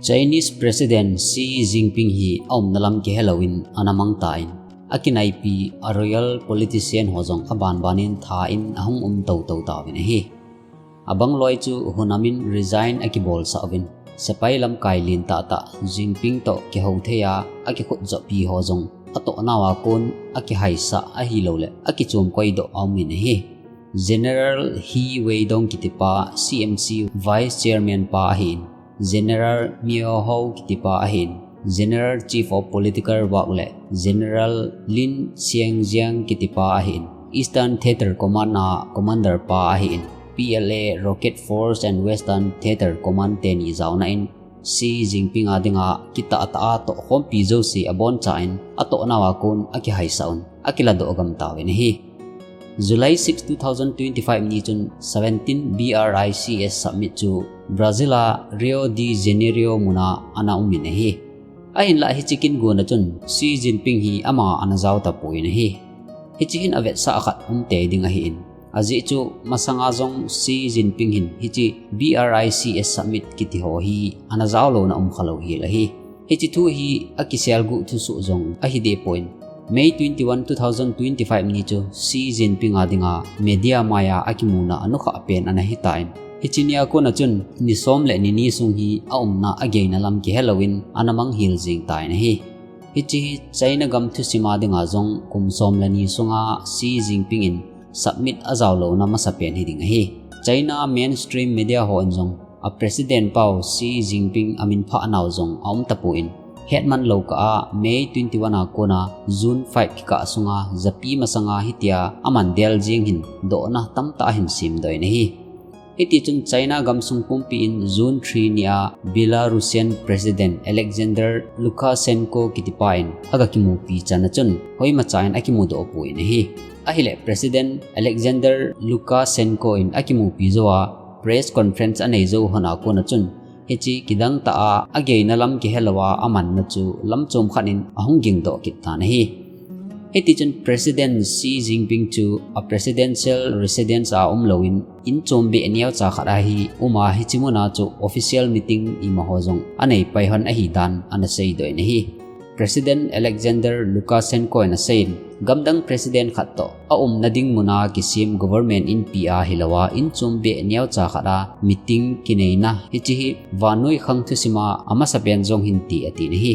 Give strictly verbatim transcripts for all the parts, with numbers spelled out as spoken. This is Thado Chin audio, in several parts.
Chinese President Xi Jinping hi aumna lam kihelouvin ana mang tan, akinaipi a royal politician ho jong abanbanin tha in ahung um toutou tauvin ahi. Abang loi chu hunamin resign akibolsah uvin, sepai lamkai lentah tah Jinping toh kihou thei a akikhutjoppi ho jong atohnauva kon akihaisah ahilouleh akichom koidoh aumin ahi. General He Weidong kitipa C M C Vice Chairman pa ahin, General Miao Hou kitipa ahin, General Chief of Political Work le General Lin Xiangjiang kitipa ahin, Eastern Theatre Command a Commander pa ahin, P L A Rocket Force and Western Theatre Command teni jaona in, Xi Jinping a dinga kitah tah a tohkhompi jouse abonchain atohnauva kon akihaisah un, akiladoh gam tauvin ahi. July six, two thousand twenty-five ni chun seventeen B R I C S Summit chu Brazil a Rio de Janeiro muna ana umin ahi. Ahinlah hiche kin gona chun Xi Jinping hi ama ana jao tapouvin ahi. Hiche hin avetsah khat um tei ding ahin, ajeh chu masanga jong Xi Jinping hin hiche B R I C S Summit kiti ho hi ana jaolouna umkhalou hel ahi. Hiche thu hi akiselguh thusoh jong ahi dehpon, May twenty-one, two thousand twenty-five ni chu Xi Jinping a dinga media maiya akimuna anukhah pen ana hitan, hiche nia kona chun ni som le ni ni sung hi aumna ageina lam kihelouvin ana mang hel jeng tan ahi. Hiche hi China gam thusima dinga jong kum som le ni sunga Xi Jinping in Summit ajaolouna masapen hiding ahi. China mainstream media hon jong a President pau Xi Jinping aminphah nau jong aum tapouvin, hetman lou kah a May twenty-one a kona June five kikah sunga japi masanga hitia aman del jeng hin dohna tamtah ahin semdoh in ahi. Hitichun China gamsung pumpi in June three nia Belarusian President Alexander Lukashenko kitipa in agakimupi chana chun hoimacha in akimudoh pouvin ahi. Ahileh President Alexander Lukashenko in akimupi jou a press conference anei jou lhona kona chun hiche kidang tah a ageina lam kihelouva amanna chu lam chom khat in ahung gingdoh kit tan ahi. Hitichun President Xi Jinping chu a presidential residence a umlouvin in chombeh neocha khat a hi uma hiche muna chu official meeting imaho jong anei pai lhon ahidan ana seidoh in ahi. President Alexander Lukashenko in aseiyin, gamdang president khat toh aumna ding muna kisem government inpi a hilouva in chombeh neocha khat a meeting kineina hiche hi vannoi khang thusima amasapen jong hin ti atin ahi.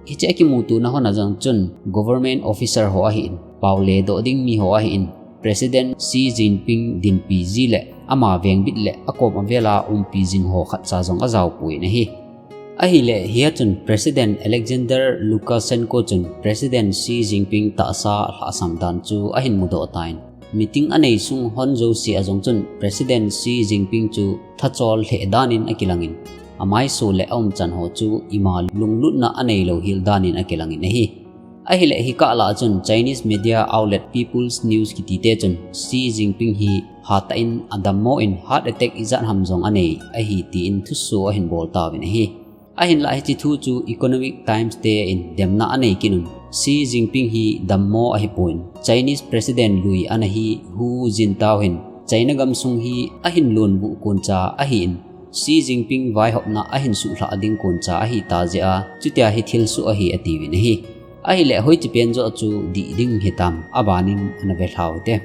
Hiche akimutona lhona jong chun government officer ho ahin, pao ledoh ding miho ahin, President Xi Jinping dinpi ji le ama vengbit le akom avela umpi jing ho khatcha jong ajaopouvin ahi. Ahileh hia chun President Alexander Lukashenko chun President Xi Jinping tahsa lhahsam dan chu ahin mudoh tan, meeting anei sung lhon jouse a jong chun President Xi Jinping chu thachol lheh danin akilangin, amaiso le aumchan ho chu ima lunglutna aneilou hel danin akilangin ahi. Ahileh hikah lah a chun Chinese media outlet People's News kitite chun Xi Jinping hi hatah in adammo in heart attack ijat ham jong anei ahi tin thusoh ahin bol tauvin ahi. Ahinlah hiche thu chu Economic Times te in demna anei kit un, Xi Jinping hi dammo ahipon Chinese President lui ana hi Hu Jintao hin China gamsung hi ahin lonbuh koncha ahin, Xi Jinping vaihopna ahin suhlhah ding koncha ahita jeh a chutia hi thilsoh ahi atiuvin ahi. Ahileh hoiche pen joh chu dih ding hitam, abanin ana velhau hite.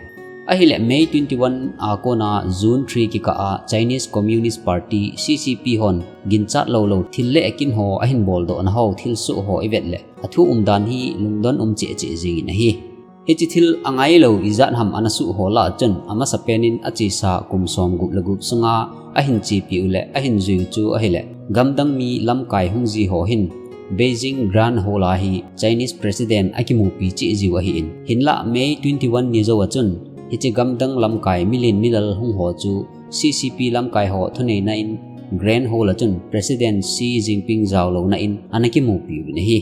Ahileh May twenty-one a kona June three kikah a Chinese Communist Party, C C P hon ginchat loulou thil le akin ho ahin boldohna ho thilsoh ho ivet leh athu umdan hi lungdon um cheh cheh jengin ahi. Hiche thil angailou ijat ham ana soh ho lah a chun amasapen in achesa kum somgup le gup sunga ahin chepiu le ahin juiu chu ahileh gamdang mi lamkai hung ji ho hin Beijing Grand Hall a hi Chinese President akimupi cheh jiu ahin, hinlah May twenty-one ni jouva chun hiche gamdang lamkai milen milal hung ho chu C C P lamkai ho thuneina in Grand Hall a chun President Xi Jinping jaolouna in ana kimupiuvin ahi.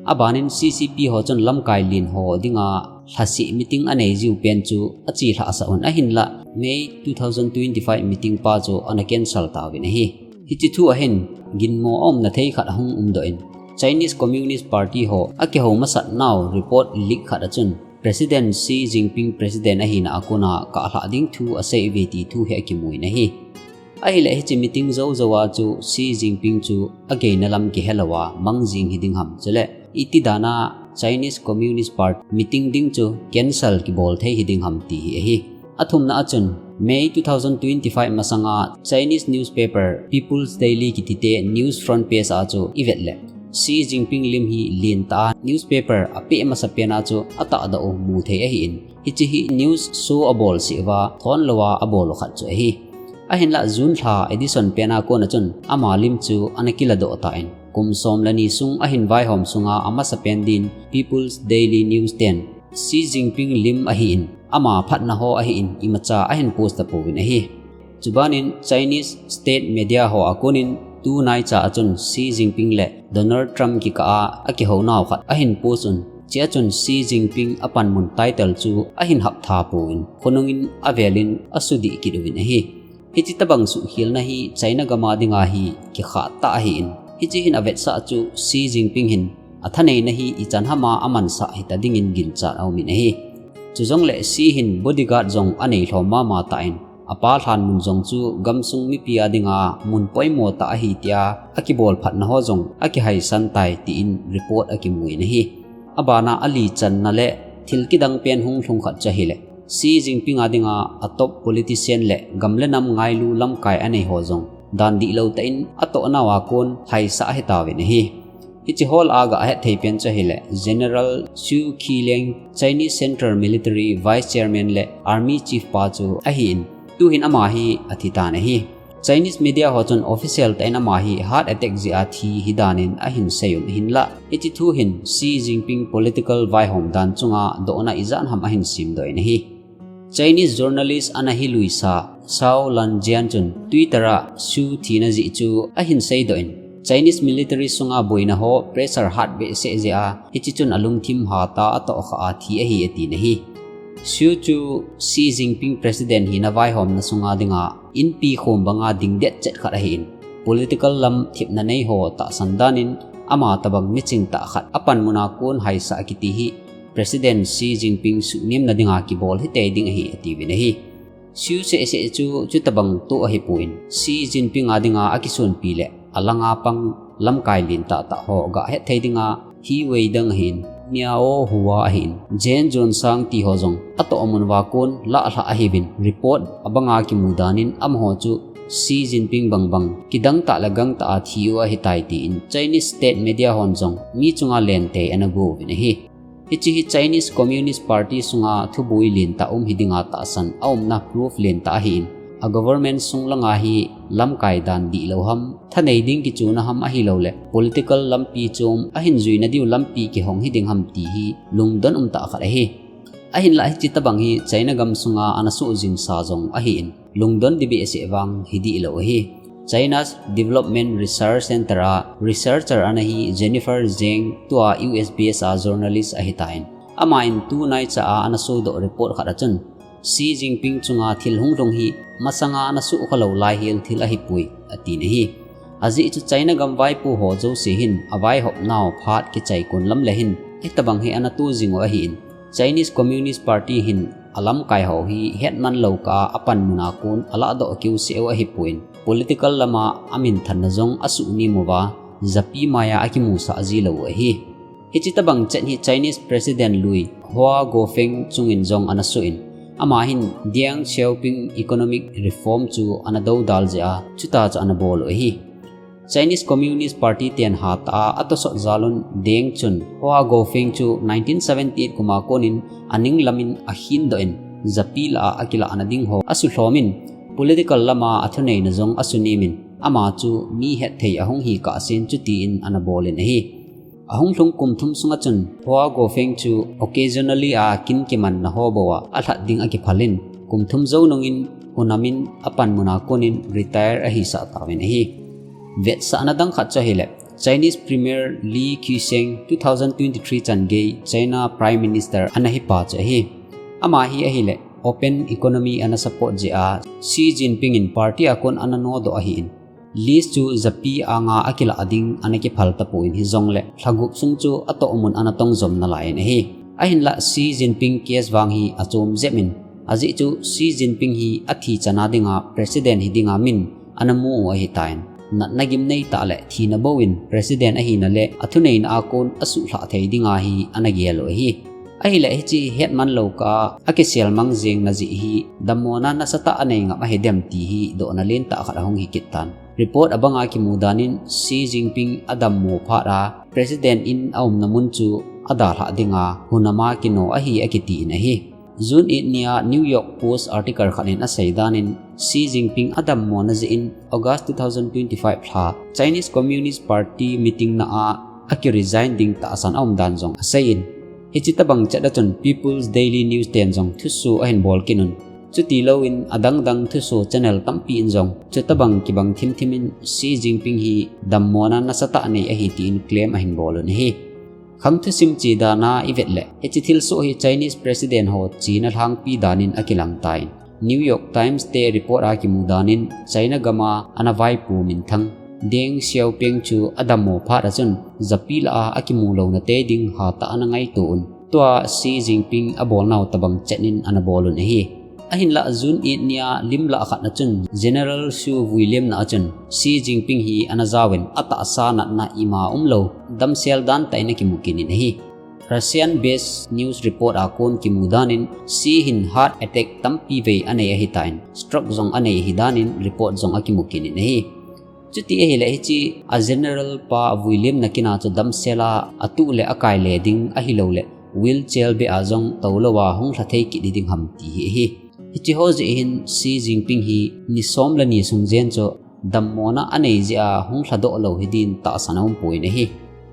Abanin C C P ho chun lamkai len ho dinga lhasih meeting anei jiu pen chu achelhahsah un ahinlah May two thousand twenty-five meeting pa chu ana cancel tauvin ahi. Hiche thu a hin ginmo aumna thei khat ahung umdoh in, Chinese Communist Party ho akihou masat nau report leak khat a chun President Xi Jinping President ahina a kona kahlhah ding thu aseiuve ti thu hi akimun ahi. Ahileh hiche meeting jou jou a chu Xi Jinping chu ageina lam kihelou a mang jing hiding ham, chuleh iti dan a Chinese Communist Party meeting ding chu cancel kibol thei hiding ham ti hi ahi. Athumna a chun, May two thousand twenty-five masanga Chinese newspaper People's Daily kitite news front page a chu ivet leh, Xi Jinping lim hi lentah a newspaper apeh masapen a chu atahdoh u mu thei ahin, hiche hi news show abol seh uva thonlou a abol u khat chu ahi. Ahinlah June lha edition pen a kon a chun ama lim chu ana kiladoh tan, kum som le ni sung ahin vaihom sunga amasapen din People's Daily News ten Xi Jinping lim ahin, ama phatna ho ahin, imacha ahin post tapouvin ahi. Chubanin Chinese state media ho a konin tunaicha a chun Xi Jinping le Donald Trump kikah a akihounau khat ahin post un, chea chun Xi Jinping apanmun title chu ahin haptha pouvin, khonungin avelin asudih kit uvin ahi. Hiche tobang suhkhelna hi China gam a dinga hi kikhah tah ahin, hiche hin avetsah chu Xi Jinping hin athaneina hi ichan hama amansah hita dingin ginchat aumin ahi. Chujongleh Xi hin bodyguard jong anei lhom mama tan, apa lhanmun jong chu gamsung mipi a dinga mun poimo tah ahi tia akibol phatna ho jong akihaisan tai tin report akimun ahi. Abana alichanna le thil kidang pen hung lhung khat chu ahileh, Xi Jinping a dinga atop politician le gam le nam ngailu lamkai anei ho jong dan dihlou tah in atohnau a kon haisah ahitauvin ahi. Hiche ho lah a gah hetthei pen chu ahileh, General Shu Qilin, Chinese Central Military Vice Chairman le Army Chief pa chu ahin, tuhin ama hi athitan ahi. Chinese media ho chun official tah in ama hi heart attack jeh a thi hidanin ahin seiyun, ahinlah hiche thu hin Xi Jinping political vaihom dan chunga dohna ijat ham ahin semdoh in ahi. Chinese journalist ana hiluisa Shao Lanjian chun Twitter a Xi thina jeh chu ahin seidoh in, Chinese military sunga boina ho pressure hat behseh jeh a hiche chun alungthim hatah a atohkhah a thi ahi atin ahi. Xi chu Xi Jinping president hina vaihomna sunga dinga inpi khom banga dingdet chet khat ahin, political lam thepna nei ho tahsan danin ama tobang miching tah khat apanmun a kon haisah kiti hi President Xi Jinping suhnemna dinga kibol hitei ding ahi atiuvin ahi. Xi sehseh chu chutobang toh ahipon, Xi Jinping a dinga akisonpi le alanga pang lamkai lentah tah ho gah hetthei dinga He Weideng ahin, Miao Hua ahin, Jen Zhongshang ti ho jong atohmun uva kon lahlhah ahiuvin, report abanga kimu danin amaho chu Xi Jinping bangbang kidang tah le gangtah a thiu ahitai tin Chinese state media hon jong mi chunga lentei ana gouvin ahi. Hiche hi Chinese Communist Party sunga thuboi lentah um hidinga tahsan aumna proof lentah ahin, a government sung langa hi lamkai dan dihlou ham, thanei ding kichuna ham ahilouleh political lampi chom ahin juina diu lampi kihong hiding ham ti hi lungdon umtah khat ahi. Ahinlah hiche tobang hi China gamsunga ana soh jingsa jong ahin, lungdon ding behseh vang hidihlou ahi. China's Development Research Center a researcher ana hi Jennifer Zhang, tua U S base a journalist ahitan, aman tunaicha a ana sodoh report khat a chun, Xi Jinping chunga thil hunglhung hi masanga ana sukhalou laihel thil ahipoi atin ahi. Ajeh chu China gam vaipo ho jouse hin avaihopnau phat kichaikon lam le hin hitobang hi ana to jingu ahin, Chinese Communist Party hin alamkai ho hi hetman lou kah a apanmun a kon alahdoh kiuseh u ahipon, political lama aminthanna jong asuhnem uva, japi maiya akimusah jilou u ahi. Hiche tobang chet hi Chinese President lui Hua Guofeng chungin jong ana soh in, ama hin Deng Xiaoping economic reform chu ana doudal jeh a chutah chu ana bol u ahi. Chinese Communist Party ten hatah a atosot jalun Deng chun Hua Guofeng chu nineteen seventy-eight kuma konin aninglamin akhindoh in, japi lah a akilahna ding ho asulhomin, political lama athuneina jong asunemin, ama chu mi hetthei ahung hi kahsen chutin ana bolin ahi. Ahunglhung kum thum sunga chun Hua Guofeng chu occasionally a kin kimanna ho bou a alhat ding akiphalin, kum thum jou nungin hunamin apanmun a konin retire ahisah tauvin ahi. Vetsahna dang khat chu ahileh, Chinese Premier Li Keqiang two thousand twenty-three chan gei China Prime Minister ana hipa chu ahi. Ama hi ahileh open economy ana support jeh a Xi Jinping in party a kon ana nodoh ahin, Li chu japi anga akilah ding ana kiphal tapon, hijongleh lhagup sung chu atohmun ana tongjom nalaiyin ahi. Ahinlah Xi Jinping case vang hi achom jepin, ajeh chu Xi Jinping hi athi chana dinga president hidinga min ana mu u ahitan. Natna gimnei tah le thina bou in President ahina le athuneina a kon asuhlhah thei dinga hi ana gel u ahi. Ahile hiche hetman lou kah a akiselmang jeng na jeh hi dammona nasatah anei ngam ahidem ti hi dohna lentah khat ahung hi kit tan. Report abanga kimu danin Xi Jinping adammo phat a President in aumna mun chu adalhah dinga hunama kino ahi akiti in ahi. June eight nia New York Post article khat in asei danin Xi Jinping adammona jeh in August two thousand twenty-five lha Chinese Communist Party meeting na a akiresign ding tahsan aum dan jong asei in, hiche tabang chet a chun People's Daily News ten jong thuso ahin bol kit un. Chuti louvin adangdang thuso channel tampi in jong chutabang kibang thimthim in Xi Jinping hi dammona nasatah nei ahi tin claim ahin bol un ahi. Khang thusim che dan a ivet le, hiche thilsoh hi Chinese President ho chena lhangpi danin akilang tan. New York Times te report a kimu danin China gam a ana vaipo minthang Deng Xiaoping chu adammo phat a chun japi lah a akimu louna tei ding hatah a ana ngaito un. Tua Xi Jinping abolnau tabang chet in ana bol un ahi. Ahinlah June eight nia lim lah khat na chun General Xu vuilemna a chun Xi Jinping hi ana jaovin atahsa natna ima umlou damsel dan tah in akimu kit in ahi. Russian based news report a kon kimu danin Xi hin heart attack tampi vei anei ahitan, stroke jong anei ahi danin report jong akimu kit in ahi. Chuti ahile hiche a general pa vuilemna kin a chu damsel a atuh le akai le ding ahilou le wheelchair beh a jong toulou a hung lha thei kit ding ham ti hi ahi. Hiche ho jeh hin Xi Jinping hi ni som le ni sung jen chu dammona anei jeh a hung lhadoh lou hidin tahsan aum poi in ahi.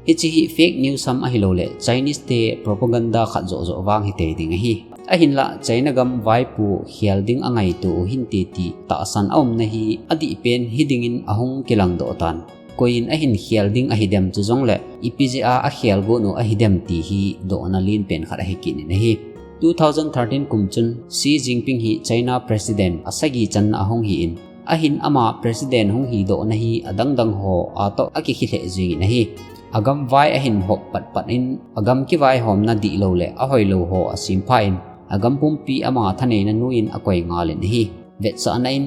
Hiche hi fake news ham ahilou le Chinese te propaganda khat joh joh vang hitei ding ahi. Ahinlah China gam vaipo khel ding angaito u hinte ti tahsan aumna hi adih pen hiding in ahung kilang doh tan. Koi in ahin khel ding ahidem chu jong le ipi jeh a akhel got u ahidem ti hi dohna len pen khat ahi kit in ahi. Two thousand thirteen kum chun Xi Jinping hi China President asagi channa ahung hi in, ahin ama President hung hi dohna hi adangdang ho a toh akikhel lheh jing in ahi. Agam vai ahin hop patpat in agam kivaihomna dihlou le ahoilou ho asempha in agam pumpi ama thaneina noiyin akoi ngal in ahi. Vetsahna in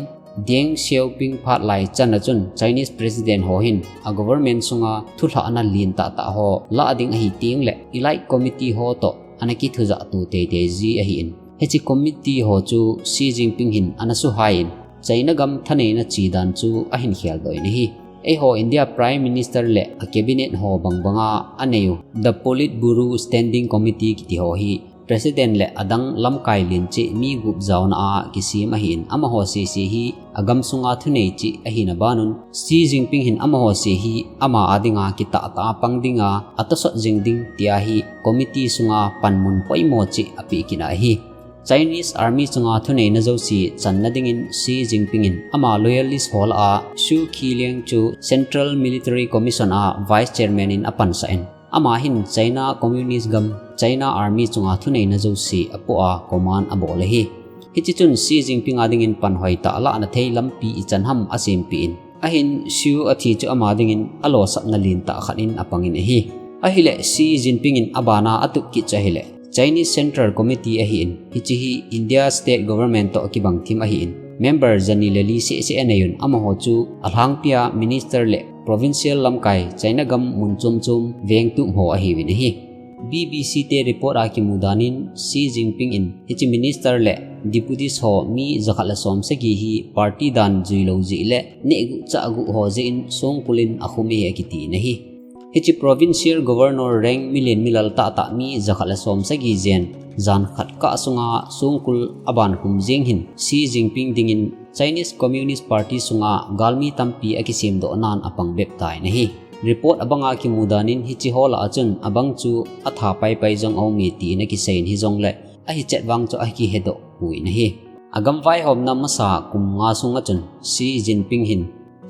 Deng Xiaoping phat lai chan a chun Chinese President ho hin a government sunga thulhahna lentah tah ho lah ding ahi teng le elite committee ho toh ana kithujah to teitei ji ahi in. Hiche committee ho chu Xi Jinping hin ana suhai in China gam thaneina che dan chu ahin khel doh in ahi. Eiho India Prime Minister le a cabinet ho bang banga anei u The Politburo Standing Committee kiti ho hi President le adang lamkai len cheh mi gup jaona a kisem ahi in amaho sese hi agam sunga thunei cheh ahina banun Xi Jinping hin amaho sese hi ama a dinga kitah tah a pang dinga atosot jing ding tia hi committee sunga panmun poimo cheh apeh kit in ahi. Chinese Army chunga thuneina jouse channa dingin Xi Jinping in ama loyalist ho lah a Shu Qiliang chu Central Military Commission a Vice Chairman in apansah in, ama hin China Communist gam, China Army chunga thuneina jouse apoh a command abol ahi. Hiche chun Xi Jinping a dingin panhoi tah lahna thei lampi ichan ham asempeh in, ahin Shu athi chu ama dingin alosapna lentah khat in apang in ahi. Ahile Xi Jinping in abana atup kit chu ahile Chinese Central Committee ahi in, hiche hi India State Government toh kibang thim ahi in, member jani le li seh seh anei un, amaho chu alhangpia minister le provincial lamkai China gam mun chom chom vengtup ho ahiuvin ahi. B B C te report a kimu danin Xi Jinping in hiche minister le deputies ho mi jakhat le som sagi hi party dan juilou jeh le nehguh chahguh ho jeh in songkul in akhum e akiti in ahi. Hiche provincial governor rank milen milal tahtah mi jakhat le som sagi jen jan khat kah sunga songkul aban khum jeng hin Xi Jinping dingin Chinese Communist Party sunga galmi tampi akisemdoh nan apang bep tan ahi. Report abanga kimu danin hiche ho lah a chun abang chu atha paipai jong aume tin akisei in hijongle ahichet vang chu akihedoh poi in ahi. Agam vaihomna masa kum nga sunga chun Xi Jinping hin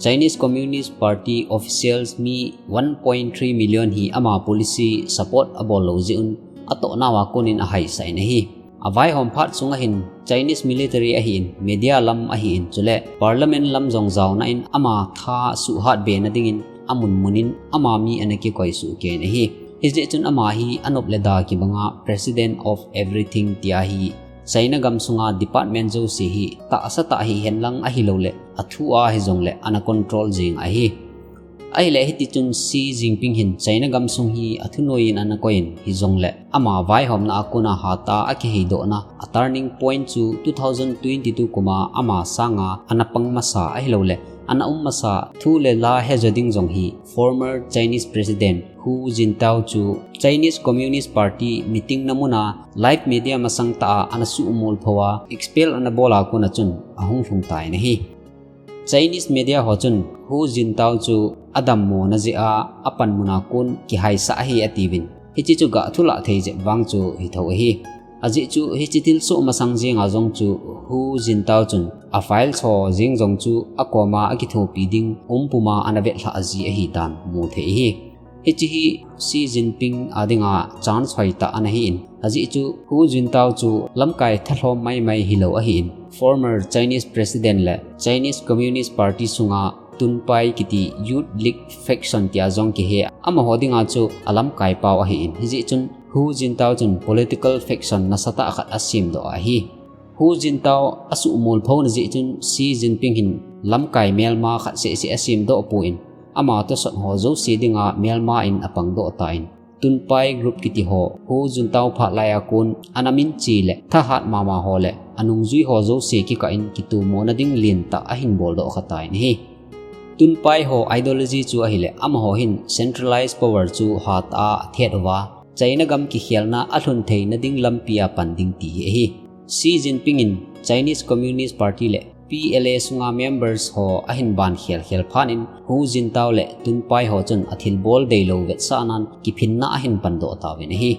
Chinese Communist Party officials mi one point three million hi ama policy support abol lou jeh un atohnau a konin ahaisah in ahi. Avaihom phat sunga hin Chinese military ahin, media lam ahin, chule parliament lam jong jaona in ama tha suhhat bena dingin amun munin ama mi ana kikoi suh kei in ahi. Hijeh chun ama hi anop le da kibanga president of everything tia hi China gamsunga department jouse hi tahsa tah hihen lang ahilouleh, athu a hijongleh ana control jing ahi. Ahileh hitichun Xi Jinping hin China gamsung hi athunoiyin ana koiyin hijongleh, ama vaihomna a kona hatah a akiheidohna a turning point chu two thousand twenty-two kuma ama sanga ana pang masa ahilouleh, ana um masa thu le la hejo ding jong hi former Chinese President Hu Jintao chu Chinese Communist Party meeting na muna live media masang tah a ana suhmolpho a expel ana bol a kona chun ahung lhung tan ahi. Chinese media ho chun Hu Jintao chu adammona jeh a apanmun a kon kihaisah ahi atiuvin. Hiche chu gah thulah thei jep vang chu hitho ahi. Ajeh chu hiche thilsoh masang jenga jong chu Hu Jintao chun a files ho jeng jong chu akoma akithopi ding umpuma ana vetlhah ji ahitan muthei ahi. Hiche hi Xi Jinping a dinga chance hoitah ana hin, ajeh chu Hu Jintao chu lamkai thalhom maimai hilou ahin, former Chinese President le Chinese Communist Party sunga Tunpai kiti Youth League faction tia jong kihe, amaho dinga chu alamkaipau ahin, hijeh chun Hu Jintao chun political faction nasatah khat asemdoh ahi. Hu Jintao asuhmolphona jeh chun Xi Jinping hin lamkai melma khat sehseh asemdoh pon, ama tosot ho jouse dinga melma in apangdoh tan, Tunpai group kiti ho Hu Jintao phat laiya kon ana minche le thahat mama ho le anungjui ho jouse kikah in kitomona ding lentah ahin boldoh kha tan ahi. Tunpai ho ideology chu ahileh amaho hin centralized power chu hatah a athet uva, China gam kikhelna alhun theina ding lampia pan ding ti hi ahi. Xi Jinping in Chinese Communist Party le P L A sunga members ho ahin ban khelkhel phat in Hu Jintao le Tunpai ho chun athilbol deilou vetsahnan kiphinna ahin pandoh tauvin ahi.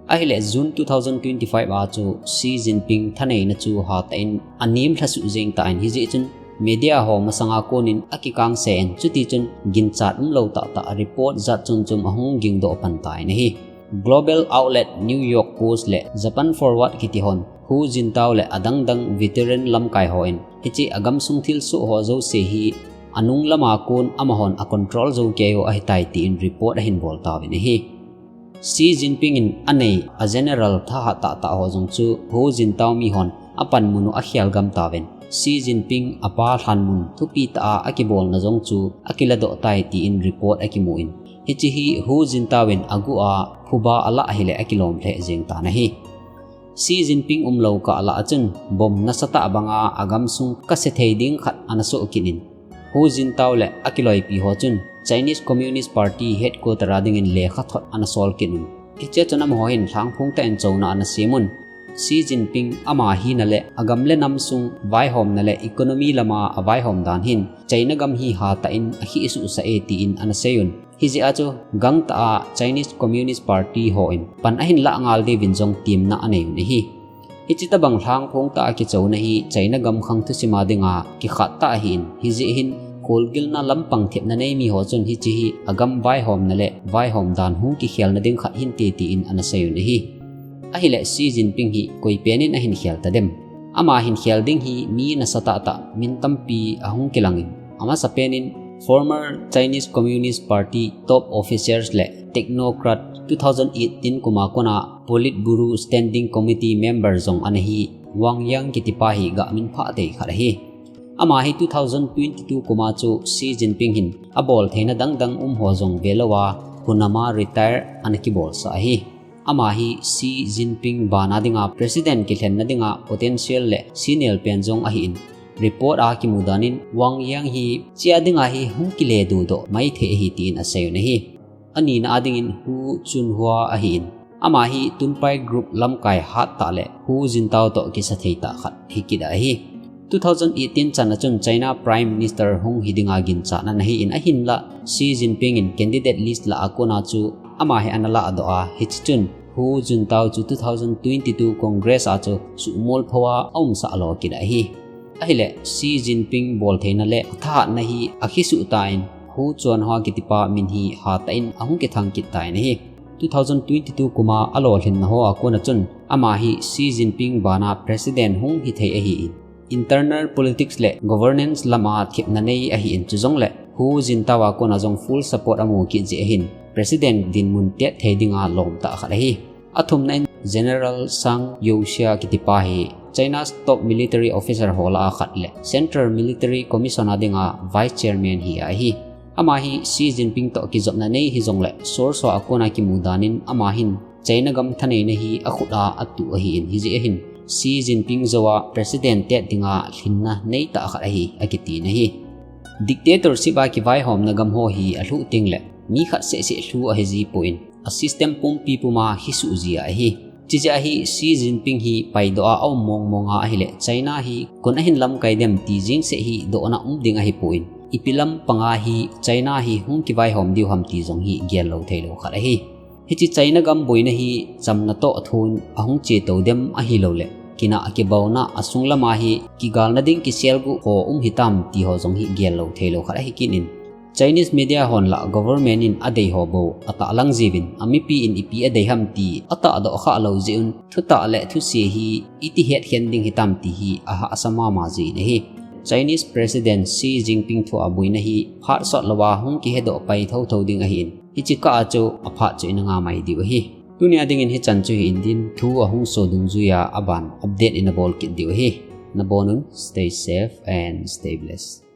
Ahileh June two thousand twenty-five a chu Xi Jinping thaneina chu hatah in anem lhasuh jeng tan, hijeh chun media ho masanga konin akikangse in, chutichun ginchat umlou tahtah report jat chomchom ahung gingdoh pan tan ahi. Global outlet New York Post le Japan Forward kiti hon Hu Jintao le adangdang veteran lamkai hon hiche agamsung thilsoh ho jouse hi anung lama kon amahon acontrol jou keiyu ahitai tin report ahin bol tauvin ahi. Xi Jinping in anei ageneral thahat tahtah ho jong chu Hu Jintao mihon apanmun u akhelgam tauvin, Xi Jinping apa lhanmun thupi tah a akibolna jong chu akiladoh tai tin report akimun, hiche hi Hu Jintao in aguh a phuba alah ahileh akilom lheh jeng tan ahi. Xi Jinping umlou kah lah a chun bomb nasatah banga agamsung kasethei ding khat ana soh kit in, Hu Jintao le akiloipi ho chun Chinese Communist Party headquarter a dingin lekhathot ana sol kit un, hichea chun amaho hin lhangphong tah in chouna ana semun, Xi Jinping ama hina le agam le namsung vaihomna le economy lama avaihom dan hin China gam hi hatah in akhisuhsah e tin ana seiyun, hijeh a chu gangtah a Chinese Communist Party hon pan ahin lah ngal diuvin jong temna aneiyun ahi. Hiche tobang lhangphong tah a kichouna hi China gamkhang thusima dinga kikhat tah ahin, hijeh hin kolgilna lampang thepna neimi ho chun hiche hi agam vaihomna le vaihom dan hung kikhelna ding khat hinte tin ana seiyun ahi. Ahileh Xi Jinping hi koipen in ahin khel tadem? Ama hin khel ding hi mi nasatah tah min tampi ahung kilangin, amasapen in former Chinese Communist Party top officers le technocrat, two thousand eighteen kuma kona Politburo Standing Committee member jong ana hi Wang Yang kitipa hi gah minphah tei khat ahi. Ama hi two thousand twenty-two kuma chu Xi Jinping hin aboltheina dangdang umho jong velouva hunama retire ana kibolsah ahi. Ama hi Xi Jinping bana dinga President kilhenna dinga potential le senior pen jong ahin, report a kimu danin Wang Yang hi hichea dinga hi hung kiledohdoh maithei ahi tin aseiyun ahi. Anina a dingin Hu Chunhua ahin, ama hi Tunpai Group lamkai hattah le Hu Jintao toh kisathei tah khat hikit ahi. Two thousand eighteen channa chun China Prime Minister hung hi dinga ginchat ana hin, ahinlah Xi Jinping in candidate list lah a kona chu ama hi ana lahdoh a, hiche chun Hu Jintao chu two thousand twenty-two Congress a chu suhmolpho a aumsah lo kit ahi. Ahileh Xi Jinping boltheina le athahatna hi akhisuh tan, Hu Chunhua kitipa min hi hatah in ahung kithang kit tan ahi. Two thousand twenty-two kuma alolhinna hoa kona chun ama hi Xi Jinping bana President hung hithei ahin, internal politics le governance lama thepna nei ahin, chujongleh Hu Jintao a kona jong full support amu kit jeh ahin, President dinmun tet thei dinga lomtah khat ahi. Athumna in General Zhang Youxia kitipa hi China's top military officer ho lah a khat le Central Military Commission a dinga Vice Chairman hi ahi. Ama hi Xi Jinping toh kijopna nei hijongle source ho a kona kimu danin ama hin China gam thaneina hi akhut a atuh ahin, hijeh ahin Xi Jinping jouva President tet dinga lhinna neitah khat ahi akitin ahi. Dictatorship a kivaihomna gam ho hi alhuh tengle mi khat sehseh lhu ahiji poi, a system pumpi puma hisuh ji ahi. Chijeh a hi Xi Jinping hi paidoh a aum mongmong a ahile China hi koin ahin lamkai dem ti jengseh hi dohna um ding ahipoi, ipi lampanga hi China hi hung kivaihom diu ham ti jong hi gellou theilou khat ahi. Hiche China gam boina hi chamna toh thon ahung chetou dem ahiloule kinah kibaona asung lama hi kigalna ding kiselguh ho um hitam ti ho jong hi gellou theilou khat ahi kit in, Chinese media hon lah government in adei ho bou atahlang jiuvin, amipi in ipi adei ham ti atahdoh khah lou jeh un thutah le thuse hi iti hetkhen ding hitam ti hi ahahsa mama jin ahi. Chinese President Xi Jinping thu a boina hi phat sot louva hung kihedoh pai thouthou ding ahin, hiche kah a chu aphat chu ina nga mai diu ahi. Tunia dingin hichan chu hi intin, thu ahung so dungjuia aban update ina bol kit diu ahi. Nabonun stay safe and stay blessed.